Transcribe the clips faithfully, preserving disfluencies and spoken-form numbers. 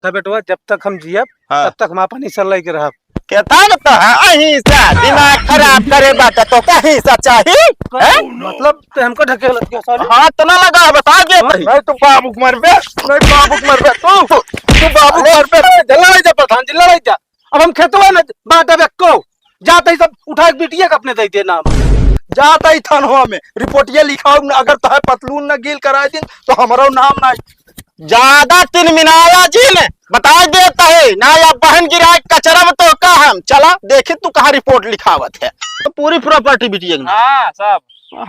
तो बेटवा, जब तक हम जियब, हाँ। तब तक हम आपन हिस्सा लेके रहब। केतना तो है हिस्सा, दिमाग खराब करे बाटा, तो का हिस्सा चाही? हैं? मतलब, तो हमको ढकेलत के साले? हाथ ना लगा, बता दे। नहीं, तू बाबू के मरबे, नहीं, बाबू के मरबे, तू, तू बाबू के मरबे। लड़ाई जा प्रधान जी, लड़ाई जा। अब हम खेतवा न बांटब एक्को। जात ही सब उठा के बिटिया के अपने दे दे नाम। जात ही थानवा में रिपोर्टिया लिखाऊ न, अगर तोहे पतलून न गील कराए दिन, तो हमरो नाम ना। ज्यादा तिनमिनाया जिन, बताए देत ही, ना या बहन गिराए कचरा में तो का हम। चला, देखी तू कहाँ रिपोर्ट लिखावत है। तो पूरी प्रॉपर्टी बिटिया के नाम। हाँ, सब।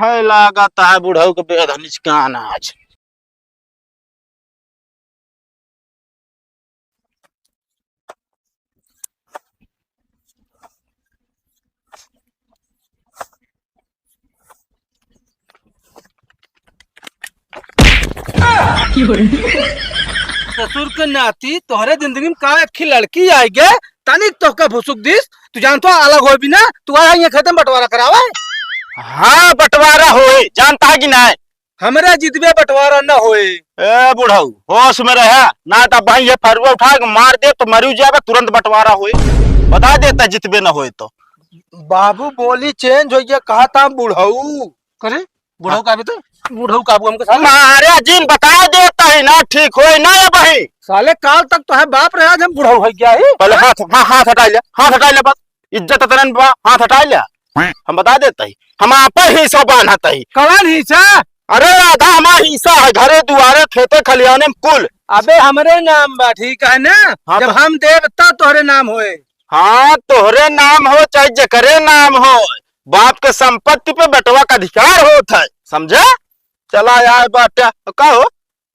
है लागत है बुढ़ऊ के बेधनिच का अनाज। ससुर के नाती तोहरे जिंदगी में का एक लड़की आई गे, तनिक तोहका भुसुक दिस, तू जानत हो अलग होई भी ना, तू आया यहाँ खेते में बंटवारा करावे। हाँ, बंटवारा होई, जानत है कि नाहीं? हमरे जितबे बंटवारा न होए। ए बुढ़ऊ, होश में रहे, ना तो भाई ये फरुआ उठा के मार दे तो मरियो जाबे, तुरंत बंटवारा होए। बता देता जितबे न होए तो। बाबू बोली चेंज हो गया, कहा था बुढ़ऊ। करे? बुढ़ऊ का भी तो, बुढ़ऊ का हमको साले। मारे जिन बता देता है ना, ठीक होए ना ये भाई। साले काल तक तो है बाप रहे, आज हम बुढ़ऊ हो गया है। पहले हाथ, हाँ, हाथ हटा ले, हाथ हटा ले बस। इज्जत तनन बा, हाथ हटा ले। हम बता देता ही, हम आपन हिस्सा बांधत ही। कौन हिस्सा? अरे आधा हमार हिस्सा है, घरे दुआरे खेते खलियाने में कुल। अबे हमरे नाम बा, ठीक है ना? हाँ, जब तो हम देब तब तोहरे नाम होए। हाँ, तोहरे नाम हो चाहे जेकरे नाम हो, बाप के संपत्ति पे बेटवा का अधिकार होत है, समझे? चला आए बाटे, का हो?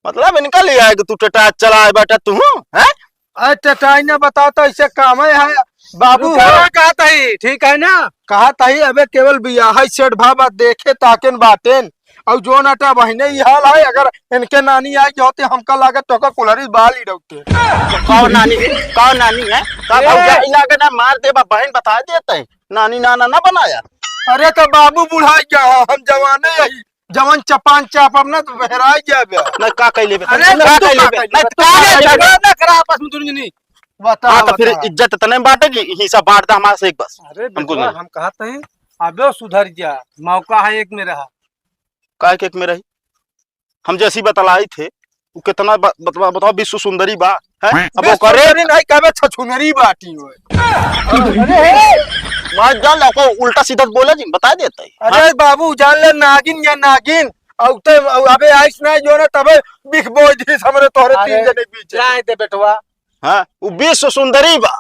मतलब इनका ले आए कि तू टटा चला आए बाटे तू, हैं? अरे टटाई ना बताओ तो ऐसे काम है, है बाबू तू हो। कहा कहत ही, ठीक है ना? कहत ही अबे केवल बियाह है सेठ भाबा देखे ताकेन बाटेन, और जो नटा बहिने ई हाल है, अगर इनके नानी आई जो होते हमका लागत तो का कुलरी बाल ही डौते। कौन नानी है? कौन नानी है? का ए! भौजाई लागे ना मार देबा, बहन बता देते हैं। नानी नाना ना बनाया। अरे तो बाबू बुढ़ा गया, हम जवाने यही जवन चपान चाप अपना तो बहराई गया बे। नहीं, का कह लेबे? अरे, ना, तू का कह लेबे? नहीं, तू का कह लेबे? ना करा आपस में दुनिया नहीं। बता, हाँ, तो फिर बता। इज्जत तने बांटे कि हिस्सा बांट दे हमारे से एक बस। अरे हमको बेटवा, नहीं। हम कहत ही, अबे सुधर जा, मौका है एक में रहा। काहे के एक में रही? हम जैसी बतलाई थे, वो कितना ब-, बतवा-, बताओ, विश्व सुंदरी बा, हैं? अब विश्व वो करे सुंदरी नहीं, कहबे छछुनरी बाटी होए। अरे, मार जान ला, को उल्टा सीधा बोले जी, बता देता है। अरे हाँ? बाबू, जान ले नागिन या नागिन, अउ ते, अउ अबे आइस ना जो ना, तबे बिख बोझ दिस हमरे तोहरे अरे, तीन जने बीच। जाए दे बेटवा। हाँ, वो विश्व सुंदरी बा,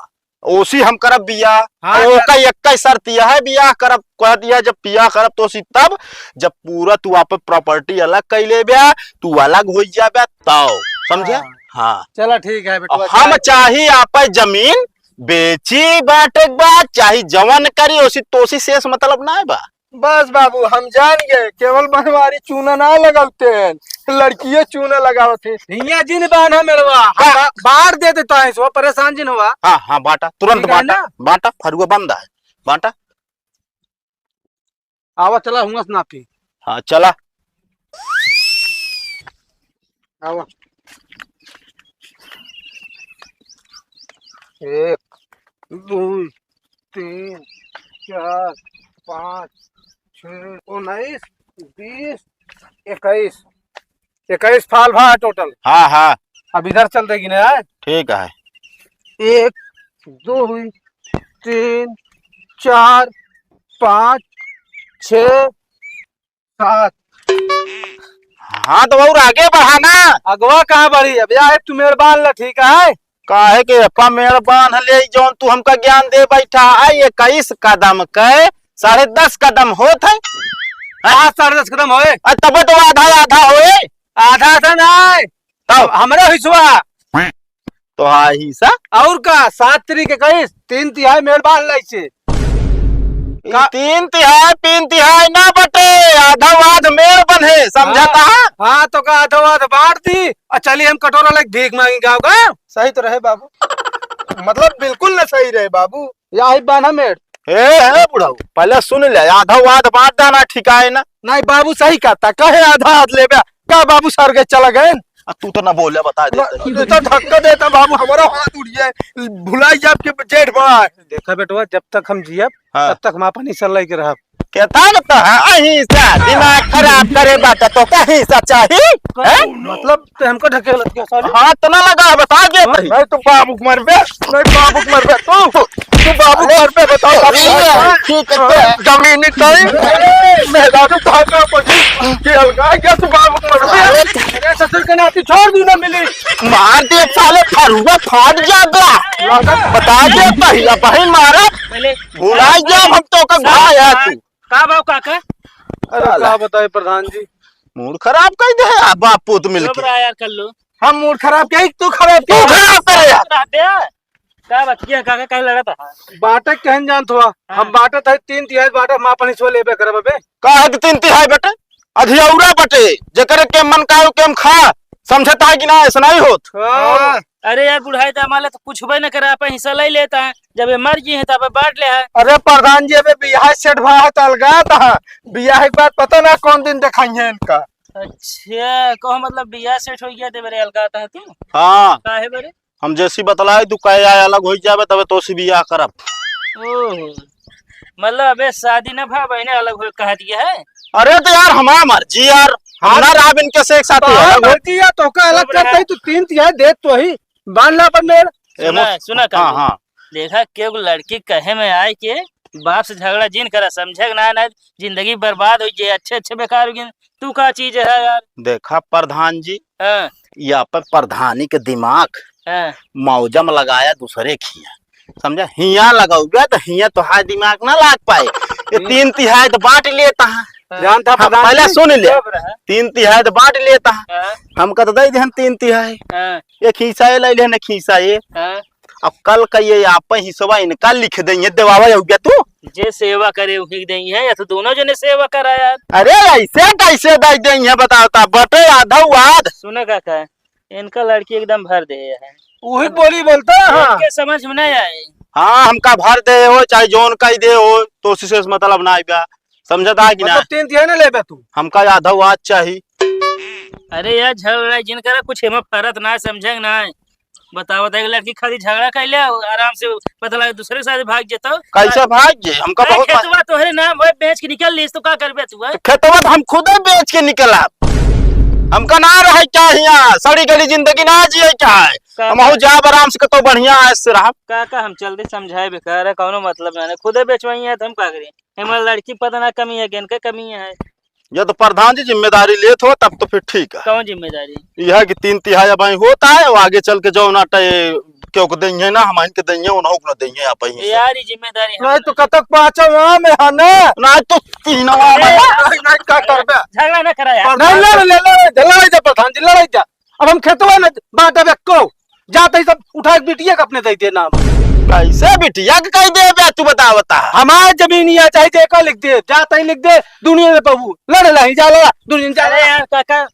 ओसी हम करब बियाह। हाँ, और ओका एक्कै शर्त यह है बियाह करब, कह दिया जब बियाह करब तो ओसी तब, जब पूरा तू आपन प्रॉपर्टी अलग कर लेबे, तू अलग हो जाबे तब, समझे? हाँ। हाँ। चला ठीक है बेटवा, और हम चाहे चाही आपन जमीन बेची बाटे के बाद, चाहे जवन करी, ओसी तोसी से शेष मतलब ना बा। बस बाबू, हम जान गए, केवल बनवारी चूना ना लगावते हैं, लड़कियों चूना लगावत है। हियाँ जिन बान्हा मेड़वा, हम का? बा-, बांट दे देता है, सो परेशान जिन हुआ। हाँ, हाँ, बांटा, तुरंत ठीक है बांटा, ना? बांटा, फरुआ बंद है, बांटा। आवा, चला, हुआ से नापी। हाँ, चला। आवा। एक, दो, तीन, चार, पाँच, छः, उन्नीस, बीस, इक्कीस। इक्कीस फाल भा टोटल। हाँ, हाँ। अब इधर चल देगी ना, आए? ठीक है। एक, दो, तीन, चार, पाँच, छः, सात। हाँ, तो और आगे बढ़ा ना। अगवा कहाँ बढ़ी? अब या है, तू मेड़ बांध ला, ठीक है? काहे के अपा मेड़ बांध ले, जौन तू हमका ज्ञान दे बैठा है, इक्कीस कदम के साढ़े दस कदम होत है। हाँ, साढ़े दस कदम होए। आ, तबे तो आधा आधा होए। आधा आधा ना है। तब? हमरा हिस्सा। तो हाँ, हिस्सा। और का, सात तरीके का इस, तीन तिहाई मेड़ बांध लाई से। ई का? तीन तिहाई, तीन तिहाई ना बटे, आधा आध मेड़ बने, समझा हाँ, था? हाँ, तो का आधा आध बांट दी, और चली हम कटोरा लेके भीख मांगी गाँव का। सही तो रहे बाबू, मतलब बिल्कुल ना सही रहे बाबू। या ही बांधा मेड़। ए, ए, बुढ़ऊ, पहले सुन ले, आधा आध बांट देना, ठीक है ना? नहीं बाबू, सही कहता, कहे आधा आध लेबे, का बाबू सरगे चला गए? आ, तू तो ना बोले, बता देते। तू तो धक्का देता बाबू, हमारा हाथ उठ जाए, भुलाई जाब के जेठ बा। देखा बेटवा, जब तक हम जियब, हाँ। तब तक हम आपन हिस्सा लेके रहब। कहता न तो है, अहीं से दिमाग खराब करे बात, तो कहीं से चाही? हैं? मतलब, ते हमको ढकेलत क्या साले? हाथ ना लगा, बता दे हाँ? भाई। नहीं तो बाबू के मरबे, नहीं बाबू के मरबे, तू, तू बाबू के मरबे, बताओ, बाबू के मरबे। ठीक है, हाँ, जमीन नहीं तई, मेहरारू तो हमें पड़ी, कि अलगा क्या तू बाबू के मरबे? अरे ससुर के नाती छोड़ दी ना मिली। मार दे साले, फरुआ फाट जाबे। बता दे, पहिया बहिन मारा। पहले भुलाई जाब हम तो का भाई है तू। का भाव काका? अरे साला। का बताए प्रधान जी? मूड खराब कर दे यार, बाप पूत मिलके। चुप रहा यार, कर लो। हम मूड खराब क्या, तू खराब क्यों? तू खराब करे यार। रहते हैं। का बात किया काका, काहे लड़ा था? बाटे कहन जानत हुआ, हाँ। हम बाटे तही तीन तिहाई बाटे, हम आपन हिस्सा लेबे करब अबे। का है कि तीन तिहाई बटे? अधियौरा बटे, जेकरे के मन का के हम खा, समझता है कि ना, ऐसा नहीं होत। हाँ। अरे यार, बुढ़ाई दामाद ले तो पूछबे न करे, आपन हिस्सा ले लेता है। जब ये मर गई है, तब बांट ले है। अरे प्रधान जी, अबे बियाह सेट भा है, तो अलगात है। बियाह के बाद पता ना कौन दिन देखाई है इनका। अच्छा, कहो मतलब बियाह सेट हो गया, ते बरे अलगात है तू? हाँ। काहे बरे? हम जैसी बतलाए, तू कहे आए, अलग हो जाबे, तबे तो सी बियाह करब। ओहो, मतलब अबे शादी ना भा, बहने अलग हो कहा दिया है? अरे तो यार, हमारा मर्जी यार, हम हाँ। ना रहब इनके से एक साथ तो अलग हो। मर्जी है, तो का अलग चुप रहा। करता ही, तू तीन तिहाई देत तो ही, बांध ला अपन मेड़। ए, सुना, वो सुना हाँ, काकी। हाँ। देखा, केहू लड़की कहे में आए के बाप से झगड़ा जिन करा, समझे के ना, ना जिंदगी बर्बाद हो जाए, अच्छे अच्छे बेकार हो गए। तू का चीज है यार? देखा प्रधान जी, हाँ। ये अपन प्रधानी के दिमाग हाँ। मौजा में लगाया दूसरे खिया, समझा? हिया लगाओगे तो हिया तो हाय दिमाग ना लाग पाए। ये हम्म। तीन तिहाई तो बांट लेता है। हाँ। जानता हाँ, प्रधान पहले जी? सुन ले। चुप रहा। तीन तिहाई तो बांट लेता है। हाँ। हमका तो दे देहन तीन तिहाई। हाँ। एक हिस्सा ये ले लेहन, एक हिस्सा ये। हाँ। अब कल का ये आप हिस्सा इनका लिख देंगे, देवावा हो गया तू। जे सेवा करे उही देंगे, या तो दोनों जने सेवा करा यार। अरे ऐसे कैसे दे देंगे बताओ ता, बटे आधा आध। सुना काका, इनका लड़की एकदम भर दे है। उही बोली बोलता है, हाँ। इनके समझ में नहीं आए। हाँ, हमका भर दे हो, चाहे जौन कही दे हो, तो उसी से मतलब ना आएगा। समझता है कि ना? मतलब तीन तिहाई ना लेबे तू? हमका आधा आध चाही। अरे यार, झगड़ा जिन करा, कुछ एमा फरत ना है, समझे ना है। बताओ, देख, लड़की खाली झगड़ा कर ले, आराम से पता लगे दूसरे के साथ भाग जेतो। कैसे भाग जे? हमका अरे, बहुत खेतवा तोहरे नाम होए, बेच के निकल लीस, तो का करबे तू, हैं? तो खेतवा तो हम खुदे बेच के निकल आब। हमका ना रहे क्या हियाँ, सड़ी गली जिंदगी ना जिए क्या है? का, हम का? हो जाब आराम से, कतो बढ़िया ऐश से रहब। का, का हम जल्दी समझाए बेकार है, कौनो मतलब ना है, खुदे बेचवाई है तो हम का करी? हमारे लड़की पता ना कमी है, कि इनके कमी है। ये तो प्रधान जी जिम्मेदारी लेत हो, तब तो फिर ठीक है। कौन जिम्मेदारी? यह है कि तीन तिहाई अब होता है, वो आगे चल के जो ना टे-, क्यों को देंगे ना, हम इनके देंगे, उन्हों को ना देंगे, आप ही से। यार, ये जिम्मेदारी हम नहीं तो कतक पाँचवा में है ना? ना तो तीनवा में ए, ना। नहीं, नहीं, का करबे? झगड़ा ना करा यार। नहीं, लड़, लड़, लड़, लड़ाई जा प्रधान जी, लड़ाई जा। अब हम खेतवा न बांटब एक्को, जात ही सब उठा के बिटिया के अपने दे दे नाम। कैसे बिटिया के कह दे बे, तू बता, बता। हमार जमीन या चाहे जेका लिख दे, जात ही लिख दे, दुनिया में बहू लड़ लही जा लड़ा, दुनिया में जा अरे लड़ा। यार काका,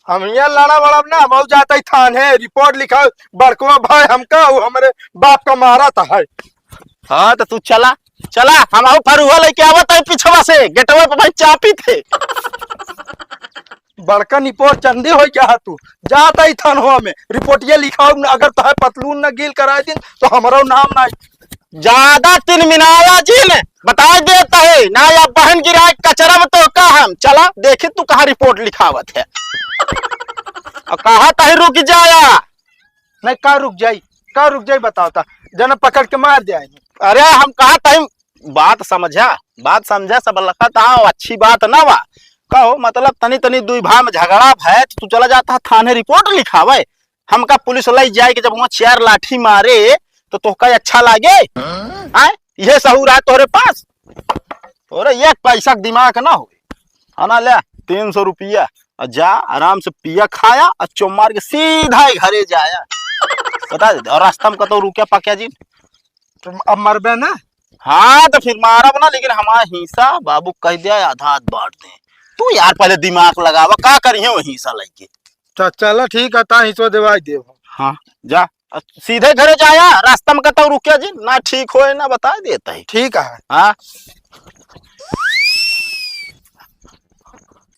हम यहाँ लड़ा वड़ा ना, हम जात ही थाने रिपोर्ट लिखा, बड़कवा भाई हमका, वो हमरे बाप का मारा था है। हाँ, तो तू चला, चला, हम आऊ फरुआ लेके आवत है पिछवा से, गेटवा पे भाई चापी थे। बड़का निपोर चंदी हो क्या है तू? जात ही थानवा में, रिपोर्टिया लिखाओ न, अगर तोहे पतलून न गील कराए दिन, तो हमरो नाम ना। ज्यादा तिनमिनाया जिन, बता देत है, ना या बहन गिराए कचरा में तो का हम। चला, देखी तू कहाँ रिपोर्ट लिखावत है। और कहा तही रुक जाया। नहीं, का रुक जाई, का रुक जाई, बताओ ता, जन पकड़ के मार दे। अरे, हम कहा तही बात समझा, बात समझा, सब लखत आओ, अच्छी बात ना बा। कहो, मतलब, तनी तनी दुई भाई में झगड़ा भय, तो तू चला जाता है थाने रिपोर्ट लिखावे। हमका पुलिस लई जाए कि जब वहाँ चार लाठी मारे, तो तोहका अच्छा लागे? हाँ? आय? ये सहूर है तोहरे पास? तोरे एक पैसा के दिमाग ना हो। है ना, ले, तीन सौ रुपया, और जा, आराम से पिया खाया, और चुप मार के सीधा ही घरे जाया। बता दे, और रास्ता में कतौ रुके पक्या जी? तुम अब मरबे ना? हाँ, तो फिर मारब ना, लेकिन हमारा हिस्सा बाबू कह दिया, आधा आध बांट दे। तू यार पहले दिमाग लगावा, का करिहे वो हिस्सा लेके? च-, चला ठीक है, ता हिस्सा देवाई देव। हाँ, जा, अ, सीधे घरे जाया, रास्ता में कतौ रुकिया जी, ना ठीक होए ना बता देता है। ठीक है। हाँ।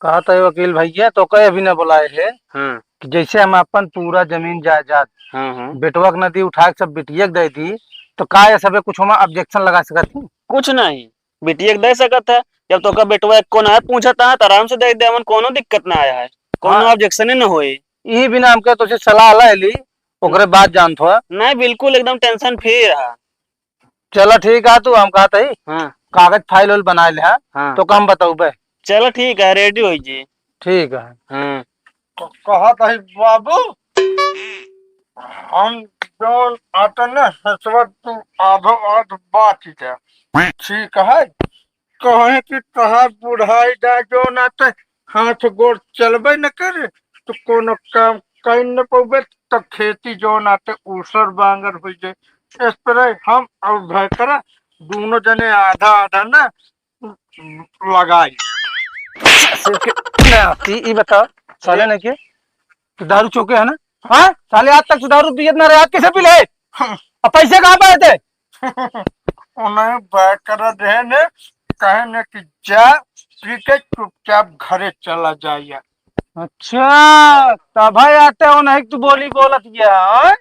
कहा था वकील भैया, तो कहे अभी ना बुलाए है। हाँ। कि जैसे हम अपन पूरा जमीन जायदाद हाँ, हाँ। बेटवा के न दी, उठा के सब बिटिया के दे दी, तो का ये सबे कुछ हम objection लगा सकत ही? कुछ नहीं, बिटिया के दे सकत है। जब तोका बेटवा एको ना है पूछत है, तो आराम से दे दे, हमन कोनो दिक्कत ना आया है, कोनो हाँ। Objection ही ना होई। यही बिना हमके तोसे सलाह ले ली, ओकरे बाद जानत हो। नहीं, बिल्कुल एकदम tension free रहा। चला ठीक है, तू हम कहत हई, हाँ। कागज file उल बनाए ले, हाँ? हाँ। तो हम बतौबे। चला ठीक है, ready होई जी। ठीक है। हाँ। क-, कहत हई बाबू, हम जौन आटे न हंसवा तू आधो आध बाँटि दे। ठीक है? कहे कि तहार बुढ़ाई दा जौन आटे हाथ गोड़ चलबे न करे, तो कोनो काम कइ न पउबे, त खेती जौन आटे ऊसर बांगर होइ जाए। Spray हम और भैकरा दोनों जने आधा आधा न लगाई। ससुर के नाती, ई बता, साले ए? नहीं के? तू दारू चौके है ना? हाँ? साले आज तक तू दारू पियत ना रहे, आज कैसे पी ले? हाँ। अब पैसे कहाँ पे आते? उन्हें भैकरा रहे ने, कहे ने कि जा, पी के चुपचाप घरे चला जा यार। अच्छा, तब है आते हो नहीं तू बोली बोलत गया, हाँ?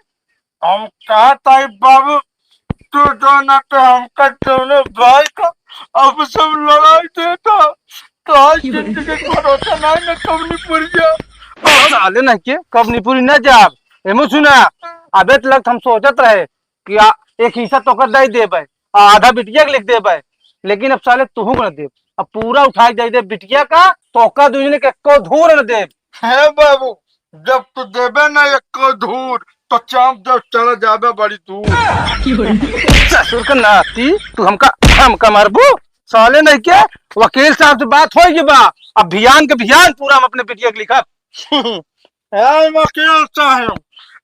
हम कहत हई बाबू, तू जौन आटे हमका दोनों भाई का अब सब लड़ाई देता, तो आज जिंदगी के भरोसा नहीं न कबनी पुरिया। साले नहीं के, कबनी पुरी न जाब। एमो सुना, अबे तलक हम सोचत रहे कि आ, एक हिस्सा तोका दे देबे, आ, आधा बिटिया के लिख देबे, लेकिन अब साले तुहू के न देब, अब पूरा उठा के दे देब बिटिया का, तोका दुनिया के एको धूर न देब। हे बाबू, जब तू देबे ना एको धूर, तो चाप जब चला जाबे बड़ी दूर। ससुर के नाती, तू हमका, हमका मारबू? साले नहीं के, वकील साहब से बात होइ गई बा, अब भियान के भियान पूरा हम अपने बिटिया के लिखब। ए वकील साहब,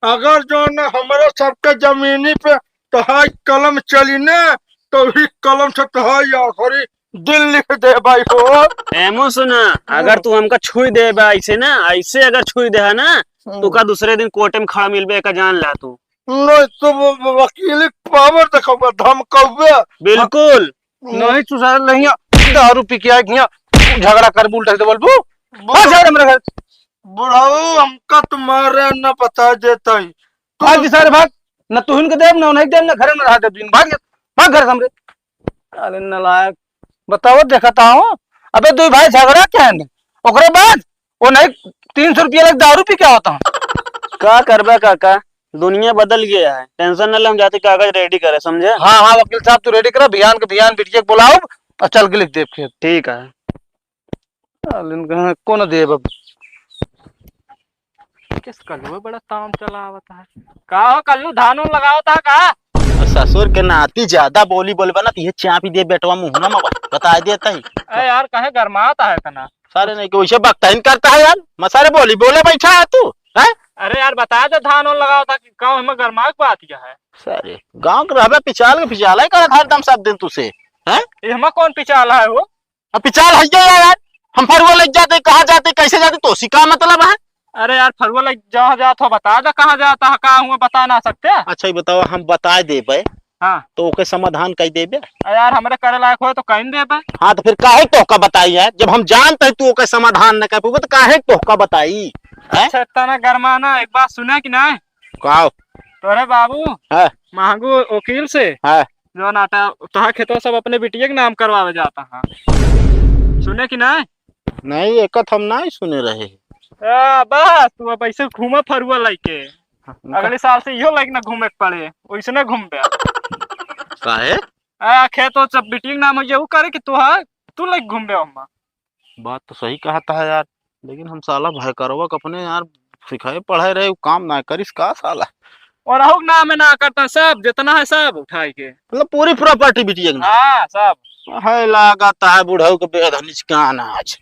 अगर जौन हमरे सबके जमीनी पे तोहार कलम चली ना, तो ही कलम से तोहार आखिरी दिन लिख देबे हो। एमो सुना, अगर तू हमका छुई देबे ऐसे ना, ऐसे अगर छुई दे है ना, हम्म। तो का दूसरे दिन कोर्ट में खड़ा मिलबे का जान ला तू। नहीं तो वो, वो वकीली पावर देखबे, धमकबे। बिल्कुल। हम्म। नहीं तू सारे लहिया दारू पी के आए हियाँ झगड़ा कर उल्टा से बोलबू। बोल। हाँ, सारे मेरे घर। बुढ़ऊ, हमका तुम्हारे न बता देता ही। तू भाग जी सारे भाग, न तुहिन के देब, न उन्हें देब, न घर में रहा देब, भाग, भाग घर से हमरे। अरे नालायक, बताओ, देखता हूँ। अबे दुई भाई झगड़ा क्या है? ओकरे बाद वो नहीं, तीन सौ रुपया लग दारू पी क्या होता हूँ? का करबा काका, दुनिया बदल गया है। Tension न ले, हम जाते कागज ready करे, समझे? हाँ, हाँ, वकील साहब, तू ready करा, भियान के भियान बिटिया के बुलाओ और चल के लिख देब खेत। ठीक है। साले न कहाँ, कौन देब अब? किस कल्लू बड़ा ताम चलावत है? का हो कल्लू, धान उन लगावत है का? ससुर के नाती ज्यादा बोली बोलबा ना, तो ये चापी दे बेटवा मुँहना में बा-, बताइ देत ही। अरे यार, काहे गरमात है इतना? सारे नहीं कि वैसे बकताइन करता है यार, मसारे बोली बोले बैठा है तू, हैं? अरे यार, बता दे धान उन लगावत है कि गाँव में गरमात बात क्या है? सारे गाँव के रहबे पिचाल के पिचाला ही करत हरदम सब दिन तुसे, हैं? एहमा कौन पिचाला है हो? अब पिचाल है क्या यार? हम फरुआ लग जाते, कहाँ जाते, कैसे जाते, तोसी का मतलब है? अरे यार, फरुआ लग जहाँ जात हो, बता दे कहाँ जाता है, का हुआ, बता ना सकते? अच्छा, ये बताओ, हम बताइ देबे, हाँ। तो ओके समाधान कइ देबे? अरे यार, हमरे करे लायक हो तो कहीं देबे। हाँ, तो फिर काहे तोहका बताई है? जब हम जानते हैं तू ओके समाधान न कर पउबे, तो काहे तोहका बताई? हैं? अच्छा, इतना गरमाना, एक बात सुने कि नहीं? का? तोरे बाबू हाँ। महंगू वकील से हाँ। जो नाटा तोहार खेतवा सब अपने बिटिया के नाम करवावे जाता है। सुने कि नहीं? नहीं, एकत हम नहीं सुने रहे। आ, बस तू अब ऐसे घूमा फरुआ लइके। हाँ, अगले साल से इहो लइके ना घूमे के पड़े, वैसे ना घूमबे। काहे? आ, खेत वो सब बिटिया के नाम हो, ये वो करे कि तू, हाँ, तू लइके घूमबे ओमा। बात तो सही कहता है यार, लेकिन हम साला भयकरवा के अपने यार सिखाए पढ़ाए रहे, उ काम ना करिस का साला? और अहू के नाम है ना करता, सब जितना है सब उठाए के। मतलब पूरी property बिटिया के नाम? हाँ, सब। है लागत है बुढ़ऊ के बेधनिच का अनाज।